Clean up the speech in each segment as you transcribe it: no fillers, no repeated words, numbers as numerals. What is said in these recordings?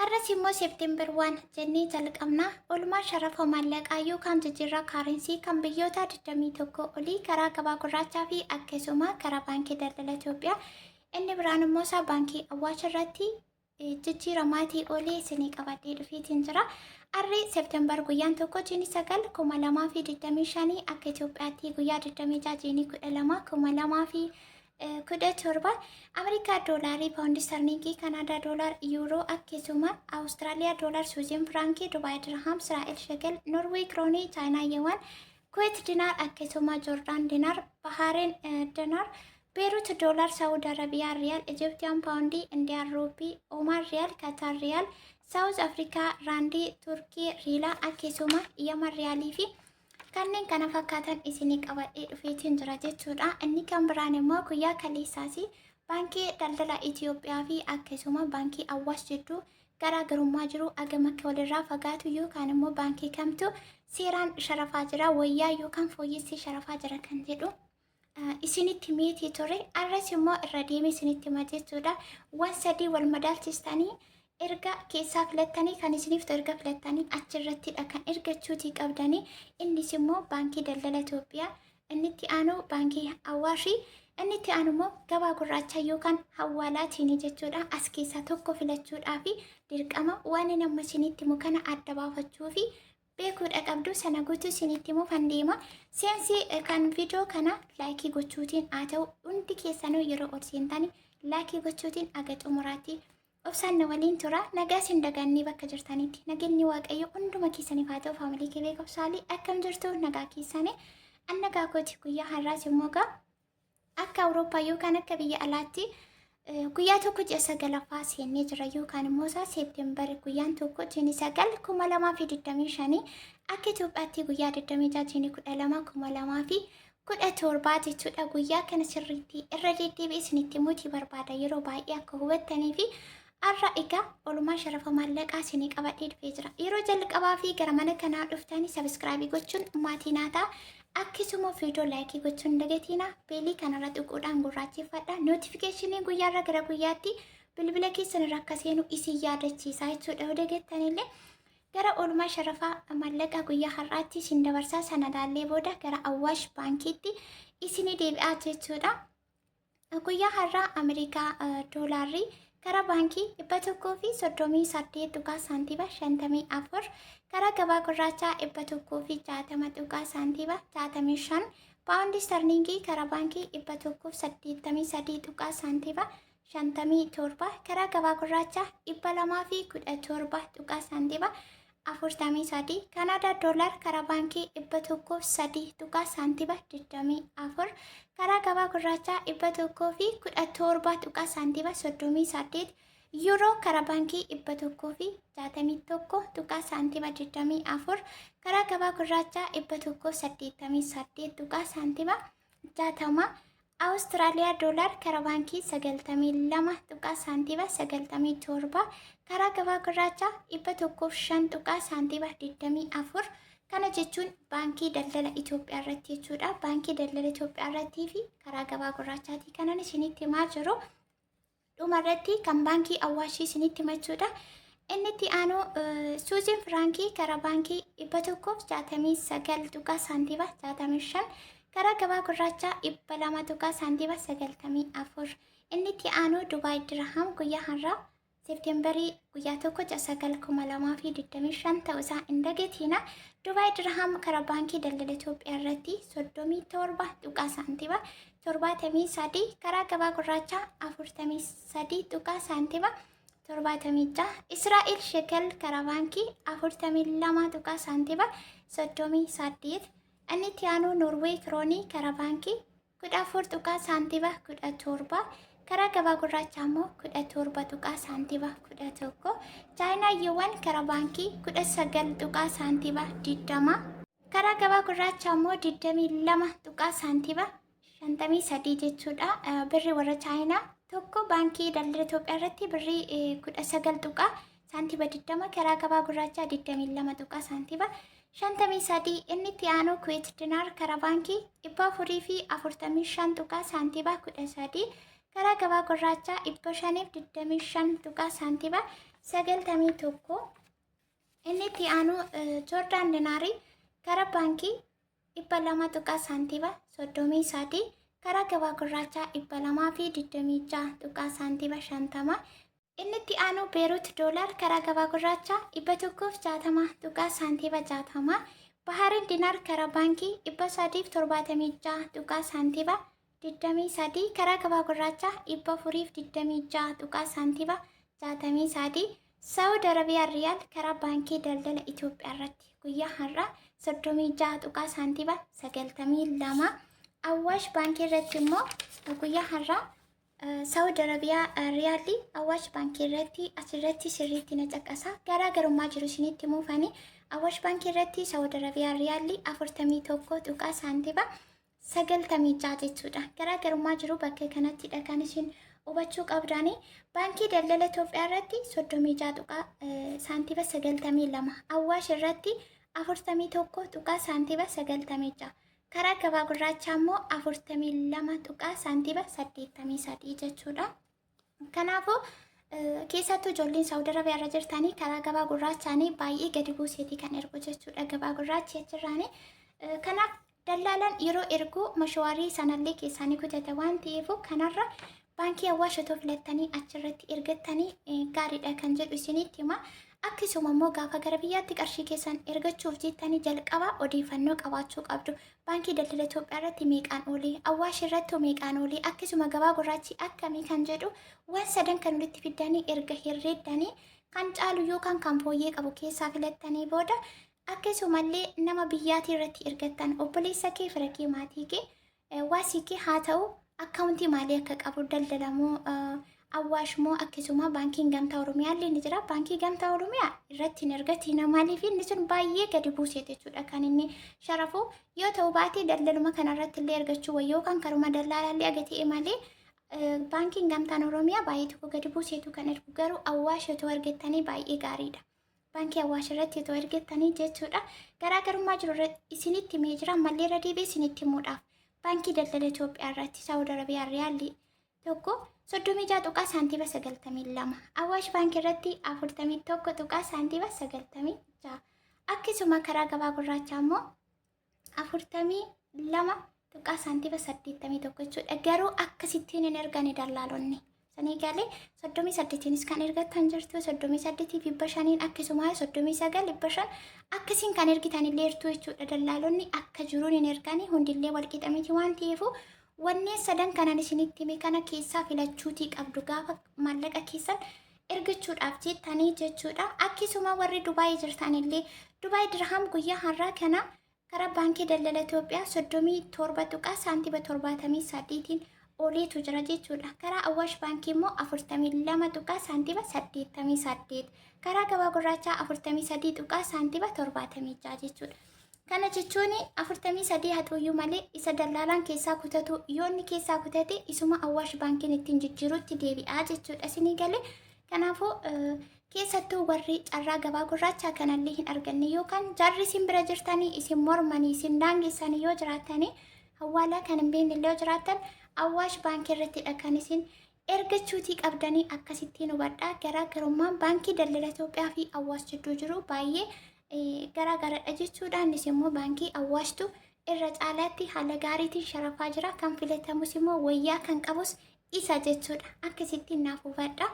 Har'as immoo September 1 jennee jalqabna. Oolmaa sharafa maallaqaa yookaan jijjiirraa currency kan biyyoota 21 olii karaa gabaa gurraachaa fi akkasuma karaa Baankii Daldala Itoophiyaa, inni biraan immoo isaa Baankii Awwaash irratti jijjiiramaatii olii isinii qabadhee dhufeetiin jira. Arri September guyyaan 1 jiini 9 2025, akka Itoophiyaatti guyyaa 26 jiini 12 2017. Ameerikaa doolaarii, paawundi sterlingii, Kanaadaa doolaar, yuuroo, akkasuma Awustiraaliyaa doolaar, Suuziin firaankii, Dubaay dirham, Israa'el shekel, Norwee kiroonii, Chaayinaa yuwaan, Kuweet dinaar, akkasuma Joordaan dinaar, Bahaareen dinaar, Beerut doolaar, Saawud Arabiyaa riyaal, Ijiptiyaan paawundii, Indiyaan ruupii, Omaan riyaal, Kataar riyaal, Saawuz Afrikaa raandii, Turkii riilaa, akkasuma Yaman riyaalii fi kanneen kana fakkaatan isinii qabadhee dhufeetiin jira jechuudha. Inni kan biraan immoo guyyaa kaleessaas Baankii Daldala Itoophiyaa fi akkasuma Baankii Awwaash jidduu garaagarummaa jiru hagam akka walirraa fagaatu yookaan immoo baankii kamtu seeraan sharafaa jira, wayyaa yookaan fooyyessee sharafaa jira kan jedhu isinitti meetii ture. Arras immoo irra deemee isinitti hima jechuudha. Waan sadii wal madaalchistanii erga keessaa filattanii, kan isiniif ta'u erga filattanii, achirrattidha kan ergachuutii qabdanii. Innis immoo Baankii Daldala Itoophiyaa, inni itti aanu Baankii Awaashii, inni itti aanu immoo gabaa gurraacha yookaan hawwaalaatiini jechuudha. As keessaa tokko filachuudhaa fi dirqama waan inni amma isinitti himu kana adda baafachuu fi beekuudha qabdu. Sana guutuu isinitti himuufan deema. Seensi kan viidiyoo kana like gochuutiin haa ta'u. Hundi keessanuu yeroo ol seentanii like gochuutiin aga xumuraatti obsaan na waliin tura. Nagaa isin dagannee bakka jirtanitti nageenyi Waaqayyo hunduma keessaniif haa ta'u. Family kee beekumsaalii, akkam jirtu? Nagaa keessanii? An nagaa kooti. Guyyaa har'aas immoo gaa akka Awurooppaa yookaan akka biyya alaatti guyyaa 1 ji'a sagalaffaa seennee jira, yookaan immoo isaa September guyyaan 1 jiini 9 2025, akka Itoophiyaatti guyyaa 26 jiini 12 2017 jechuudha. Guyyaa kana sirriitti irra deddeebi'ee isinitti himuutii barbaada yeroo baay'ee akka hubattanii fi har'a egaa oolmaa sharafa maallaqaa isinii qabadhee dhufee jira. Yeroo jalqabaa fi gara mana kanaa dhuftanii subscribe gochuun maatii naa ta'a. Akkasuma viidiyoo like gochuun dagatiina. Bell kanarra tuquudhaan gurraacheffadha. Notification guyyaarra gara guyyaatti bilbila keessan irra akka seenu isin yaadachiisa jechuudha. Yoo dagattanillee gara oolmaa sharafaa maallaqaa guyyaa har'aatti isin dabarsaa, sana laallee booda gara Awwaash Baankiitti isinii deebi'aa jechuudha. Guyyaa har'aa Ameerikaa doolaarri karaa baankii 138 tuqaa saantiima 54, karaa gabaa gurraachaa 160 tuqaa saantiima 65, paawundi sterlingii karaa baankii 183 tuqaa saantiima 57, karaa gabaa gurraachaa 217 tuqaa saantiima 43, Kanaadaa doolaar karaa baankii 103 tuqaa saantiima 24, karaa gabaa gurraachaa 117 tuqaa saantiima 38, yuuroo karaa baankii 161 tuqaa saantiima 24, karaa gabaa gurraachaa 188 tuqaa saantiima 60, Awustiraaliyaa doolaar karaa baankii 92 tuqaa saantiima 97, karaa gabaa gurraachaa 105 tuqaa saantiima 24. Kana jechuun Baankii Daldala Itoophiyaa irratti jechuudha. Baankii Daldala Itoophiyaa irrattii fi karaa gabaa gurraachaatii kanan isinitti himaa jiru. Dhuma irratti kan Baankii Awwaashii isinitti himachuudha. Inni itti aanu Suuziin Firaankii karaa baankii 169 tuqaa saantiima 65, karaa gabaa gurraachaa 200 tuqaa saantiima 94. Inni itti aanu Dubaay Dirham guyyaa har'aa September guyyaa 1 ji'a 9 2025 ta'uu isaa hin dagatiina. Dubaay Dirham karaa Baankii Daldala Itoophiyaa irratti 37 tuqaa saantiima 73, karaa gabaa gurraachaa 43 tuqaa saantiima 76, Israa'el shekel karaa baankii 42 tuqaa saantiima 38. Inni itti aanu Noorweey kiroonii karaa baankii 14 tuqaa saantiima 17, karaa gabaa gurraachaa immoo 17 tuqaa saantiima 11, Chaayinaa yuwaan karaa baankii 19 tuqaa saantiima 20, karaa gabaa gurraachaa immoo 22 tuqaa saantiima 53 jechuudha. Birri warra Chaayinaa tokko Baankii Daldala Itoophiyaa irratti birrii 19 tuqaa saantiima 20, karaa gabaa gurraachaa 22 tuqaa saantiima 53. Inni itti aanu Kuweet dinaar karaa baankii 445 tuqaa saantiima 13, karaa gabaa gurraachaa 525 tuqaa saantiima 91. Inni itti aanu Joordaan dinaarii karaa baankii 200 tuqaa saantiba 33, karaa gabaa gurraachaa 226 tuqaa saantiba 50. Inni itti aanu Beerut doolaar karaa gabaa gurraachaa 160 tuqaa saantiba 60. Bahariin dinaar karaa baankii 376 tuqaa saantiba 23, karaa gabaa gurraachaa 426 tuqaa saantiba 63. Saawud Arabiyaa riyaal karaa baankii daldala Itoophiyaa irratti guyyaa har'aa 36 tuqaa saantiba 92. Awwaash baankii irratti immoo guyyaa har'aa Saawud Arabiyaa riyaalli Awwaash baankii irratti, asirratti sirriitti na caqasa, garaagarummaa jiru isinitti muufanii, Awwaash baankii irratti Saawud Arabiyaa riyaalli 41 tuqaa saantiba 96 jechuudha. Garaagarummaa jiru bakka kanattidha kan isin hubachuu qabdani. Baankii daldala Itoophiyaa irratti 36 tuqaa saantiba 92. Awwaash irratti 41 tuqaa saantiba 96. Karaa gabaa gurraachaa immoo 42 tuqaa saantiba 83 jechuudha. Kanaafuu keessattuu ijoolleen Saawud Arabiyaa irra jirtanii karaa gabaa gurraachaanii baay'ee gadi buuseetii kan ergu jechuudha. Gabaa gurraachi achirraanii. Kanaaf dallaalaan yeroo ergu mashawaarii sanallee keessaanii kutata waan ta'eef, kanarra baankii Awwaash otoo filattanii achirratti ergattanii gaariidha kan jedhu isinitti hima. Akkasuma immoo gaafa gara biyyaatti qarshii keessan ergachuuf jettanii jalqaba odeeffannoo qabaachuu qabdu. Baankii daldala Itoophiyaa irratti meeqaan oolee, Awwaash irratti meeqaan oolee, akkasuma gabaa gurraachi akkamii kan jedhu waan sadan kan walitti fiddanii erga herreeddanii kan caalu yookaan kan fooyyee qabu keessaa filattanii booda, akkasumallee nama biyyaatii irratti ergattan, obboleessa kee, fira kee, maatii kee, waasii kee haa ta'u, akkaawuntii maalii akka qabu, daldalamoo Awwaash moo, akkasuma baankiin Gamtaa Oromiyaa illee ni jira. Baankii Gamtaa Oromiyaa irratti hin ergatiin, maaliif inni sun baay'ee gadi buusee jechuudha kan inni sharafu. Yoo ta'u baatee daldaluma kanarratti illee ergachuu wayyoo kan karuma dallaalaallee agatee malee, baankiin Gamtaan Oromiyaa baay'ee tokko gadi buuseetu kan ergu. Garuu Awwaash otoo ergattanii baay'ee gaariidha. Baankii Awwaash irratti otoo ergattanii jechuudha. Garaagarummaa jiru isinitti himee jira, ammallee irra deebi'ee isinitti himuudhaaf. Baankii daldala Itoophiyaa irratti Saawud Arabiyaa riyaalli tokko 36 tuqaa saantiba 92. Awwaash baankii irratti 41 tuqaa saantiba 96. Akkasuma karaa gabaa gurraachaa immoo 42 tuqaa saantiba 81 jechuudha. Garuu akkasittiin hin ergani dallaalonni. Sanii galee 38nis kan ergattan jirtu, 38 fi 500n, akkasuma 39 500 akkasiin kan ergitan illee jirtu jechuudha. Dallaalonni akka jiruun hin ergani, hundillee walqixa miti waan ta'eef, wanneen sadan kanan isinitti hime kana keessaa filachuutii qabdu gaafa maallaqa keessan ergachuudhaaf jettanii jechuudha. Akkasuma warri Dubaayii jirtan illee Dubaay dirham guyyaa har'aa kana karaa baankii daldala Itoophiyaa 37 tuqaa saantiba 78tiin oliitu jira jechuudha. Karaa Awwaash baankii immoo 42 tuqaa saantiba 88. Karaa gabaa gurraachaa 43 tuqaa saantiba 76 jechuudha. Kana jechuun 43 haa ta'uyyuu malee isa dallaalaan keessaa kutatu, yoo inni keessaa kutate isuma Awwaash baankiin ittiin jijjiirutti deebi'aa jechuudha isinii galee. Kanaafuu keessattuu warri carraa gabaa gurraachaa kanallee hin arganne yookaan jarri isin bira jirtanii isin mormanii isin daangessanii yoo jiraatanii, hawwaalaa kan hin beekne illee yoo jiraattan, Awwaash baankii irrattidha kan isin ergachuutii qabdanii, akkasittiin hubadhaa. Garaagarummaan baankii daldala Itoophiyaa fi Awwaash jidduu jiru baay'ee garaagaradha jechuudha. Innis immoo baankii Awwaashtu irra caalaatti haala gaariitiin sharafaa jira. Kan filatamus immoo wayyaa kan qabus isa jechuudha. Akkasittiin naaf hubadha.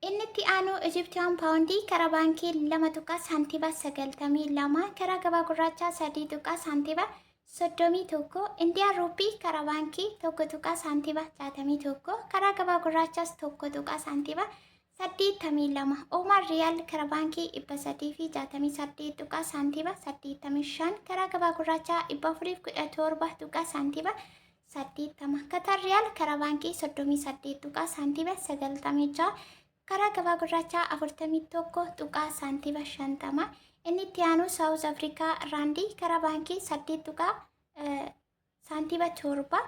Inni itti aanu Ijiptiyaan paawundii karaa baankii 2 tuqaa saantiba 92, karaa gabaa gurraachaa 3 tuqaa saantiba 31. Indiyaan ruupii karaa baankii 1 tuqaa saantiba 61, karaa gabaa gurraachaas 1 tuqaa saantiba 82. Oomaan riyaal karaa baankii 368 tuqaa saantiba 85, karaa gabaa gurraachaa 417 tuqaa saantiba 80. Katar riyaal karaa baankii 38 tuqaa saantiba 96, karaa gabaa gurraachaa 41 tuqaa saantiba 50. Inni itti aanu Saawuz Afrikaa raandii karaa baankii 8 tuqaa saantiba 7.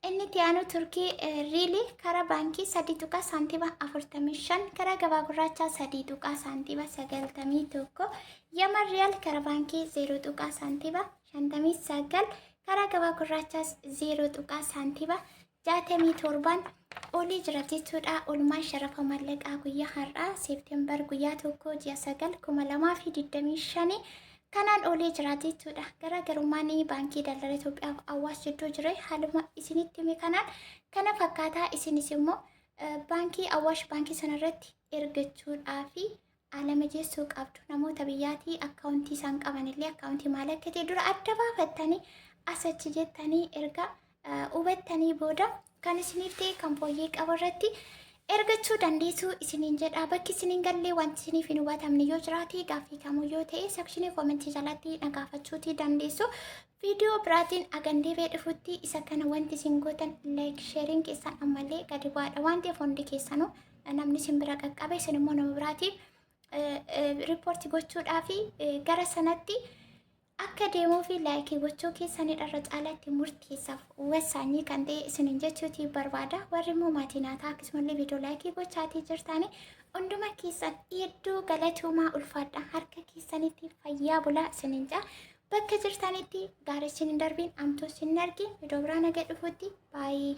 Inni itti aanu Turkii riilii karaa baankii 3 tuqaa saantiba 45, karaa gabaa gurraachaa 3 tuqaa saantiba 91. Yaman riyaal karaa baankii 0 tuqaa saantiba 59, karaa gabaa gurraachaas 0 tuqaa saantiba 67n. Oolee jira jechuudha. Oolmaan sharafa maallaqaa guyyaa har'aa Seepteembar guyyaa 1 ji'a 9 2025 kanaan oolee jira jechuudha. Garaagarummaan baankii daldala Itoophiyaa fi Awwaash jidduu jire haaluma isinitti hime kanaan kana fakkaataa. Isinis immoo baankii Awwaash baankii sanarratti ergachuudhaa fi haala mijeessuu qabdu. Namoota biyyaatii akkaawuntii isaan qaban illee akkaawuntii maal akka ta'e dura adda baafattanii asachi jettanii erga hubattanii booda kan isiniif ta'e kan fooyyee qabu irratti ergachuu dandeessu isiniin jedha. Bakki isiniin gallee wanti isiniif hin hubatamne yoo jiraate, gaaffii kamuu yoo ta'e, section comment jalatti na gaafachuutii dandeessu. Viidiyoo biraatiin agan deebi'ee dhufutti isa kana wanti isin gootan like, sharing keessan ammallee gadi bu'aadha waan ta'eef hundi keessanuu namni isin bira qaqqabe isin immoo nama biraatiif report gochuudhaa fi gara sanatti akka deemuu fi like gochuu keessanidha irra caalaatti murteessaaf wasaanyii kan ta'e isinin jechuutii barbaada. Warri immoo maatii naataa akkasumallee viidiyoo like gochaatii jirtanii hunduma keessan hedduu galatuumaa, ulfaadha. Harka keessanitti fayyaa bulaa isinin jaa. Bakka jirtanitti gaarii isin hin darbiin, amtuu isin hin argin. Viidiyoo biraa naga dhufutti baay'ee.